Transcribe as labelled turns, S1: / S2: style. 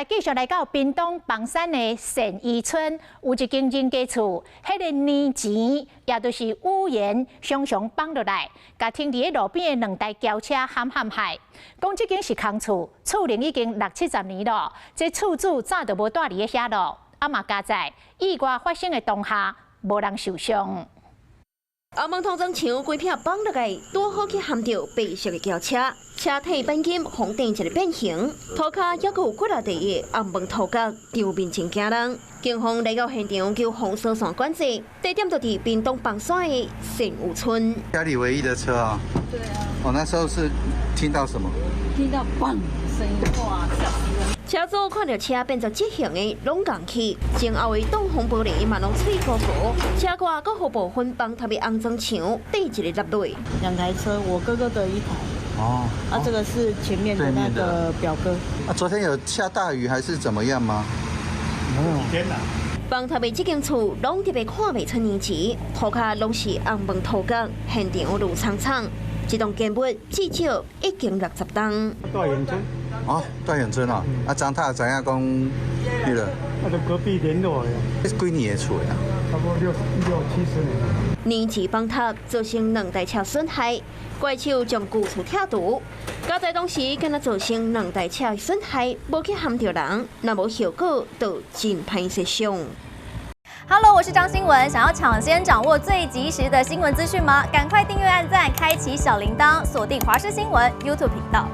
S1: 來繼續來到屏東枋山的善義村，有一間人家厝，彼個年前也就是屋檐常常崩落來，共停佇路邊的兩台轎車冚陷害。講這間是空厝，厝齡已經六七十年咯，這厝主早就無蹛佇咧遐咯。啊嘛佳哉，意外發生的當下，無人受傷。
S2: 紅毛土磚牆規片崩落來，拄好去撼著白色的轎車，車體鈑金予釘一個變形，塗跤猶閣有幾若塊的紅毛塗角，場面真驚人。警方來到現場，救防疏散管制，地點就佇屏東枋山的善有村。
S3: 家裡唯一的車啊？
S4: 對啊。
S3: 我那時候是聽到什麼？
S4: 聽到砰的聲音，哇，嚇死人！
S2: 車主看著車變做這形的，攏共去，前後的擋風玻璃嘛攏碎糊糊，車蓋閣予部分崩塌的紅磚牆硩一个落。
S4: 兩台車，我哥哥的一台。
S3: 哦。
S4: 啊，這個是前面的那個表哥。
S3: 啊，昨天有下大雨還是怎麼樣嗎？
S5: 沒有。天哪！
S2: 崩塌的這間厝攏特別看袂出年時，塗跤攏是紅毛塗角，現場霧蒼蒼。這棟建物至少已經60冬。
S5: 大遠村。
S3: 哦，大遠村哦，啊，張太知影講彼個？
S5: 啊，就隔壁聯絡的。
S3: 這幾年的厝呀？
S5: 差不多六七十年。
S2: 年前崩塌，造成兩台車損害，怪手將舊厝拆除。佳哉當時敢若造成兩台車損害，無去撼著人，若無後果，就真歹設想。
S6: Hello，我是張新聞，想要搶先掌握最及時的新聞資訊嗎？趕快訂閱、按讚、開啟小鈴鐺，鎖定華視新聞 YouTube 頻道。